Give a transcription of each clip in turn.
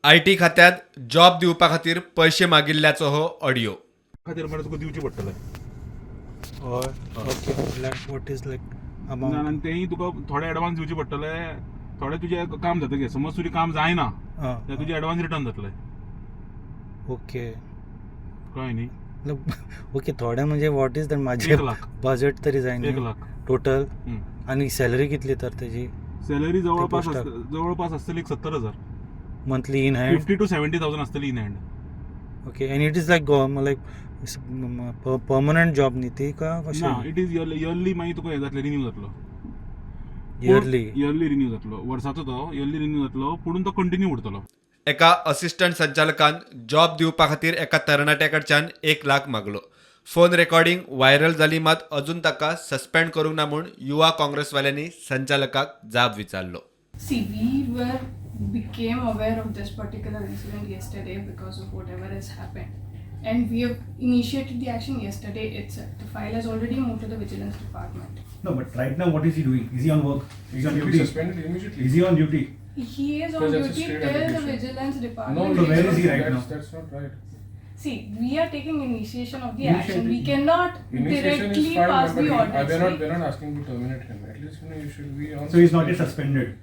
IT खात्यांत job दिवपा खातीर पयशे मागिल्ल्याचो हो ऑडियो. खातीर मरे तुका दिवचे पडटले. हय, okay. Like, what is like ना अमाउंट? आनी तेंय तुका थोडे एडवान्स दिवचे पडटले. थोडे तुजें काम जातकीर, समज तुजें काम जायना जाल्यार तुजें एडवान्स रिटर्न जातले. ओके. कळ्ळें न्ही? ओके, थोडे म्हणजे what is that? माझे 1 लाख. बजेट तरी जाय एक न्ही. लाख. टोटल? आनी सॅलरी कितली तर तेजी? सॅलरी जवळपास पोस्टाक. जवळपास आसतली एक 70,000. Monthly in hand? 50 to 70,000 आसतली in hand. Okay, and it is like like permanent job न्ही ती का ना. कशें? It is yearly. मागीर तुका हें जातलें, रिन्यू जातलो. इयरली? इयरली रिन्यू जातलो. वर्साचो तो इयरली रिन्यू जातलो, पुणून तो कंटिन्यू उरतलो. एका असिस्टंट संचालकान जॉब दिवपा खातीर एका तरणाट्या कडच्यान 1 लाख मागलो. फोन रेकॉर्डिंग व्हायरल जाली मात अजून ताका सस्पेंड करूंक ना म्हूण युवा काँग्रेसवाल्यांनी संचालकाक जाब विचारलो. See, we were became aware of this particular incident yesterday because of whatever has happened, and we have initiated the action yesterday itself. The file has already moved to the vigilance department. No, but right now, what is he doing? Is he on work? Is he on Should be duty? Suspended immediately. Is he on duty? He is on Because that's a duty straight till the allegation. Vigilance department. No, So where is he right that's, now? That's not right. See, we are taking initiation of the action. We Initiative. Cannot Initiation directly is fine, pass but the orders. They're not. They're not asking to terminate him. At least you should be on. So he's not yet suspended.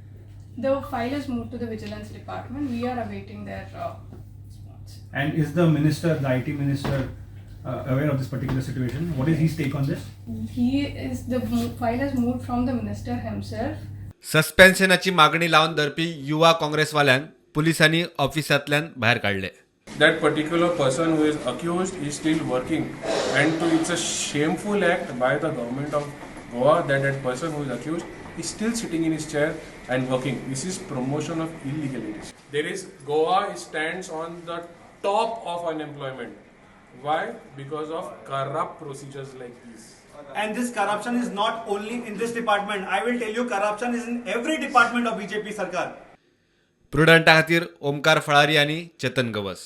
The file is moved to the vigilance department. We are awaiting their response. And is the minister, the IT minister, aware of this particular situation? What is his take on this? He is the file has moved from the minister himself. सस्पेन्शनाची मागणी लावन धरपी युवा काँग्रेसवाल्यांक पुलिसांनी ऑफिसांतल्यान भायर काडले. That particular person who is accused is still working, and it's a shameful act by the government of Goa that that person who is accused is still sitting in his chair and working. This is promotion of illegalities. There is Goa stands on the top of unemployment. Why? Because of corrupt procedures like these. And this corruption is not only in this department. I will tell you, corruption is in every department of BJP Sarkar. प्रुडंटा खातीर ओमकार फळारी आनी चेतन गवस.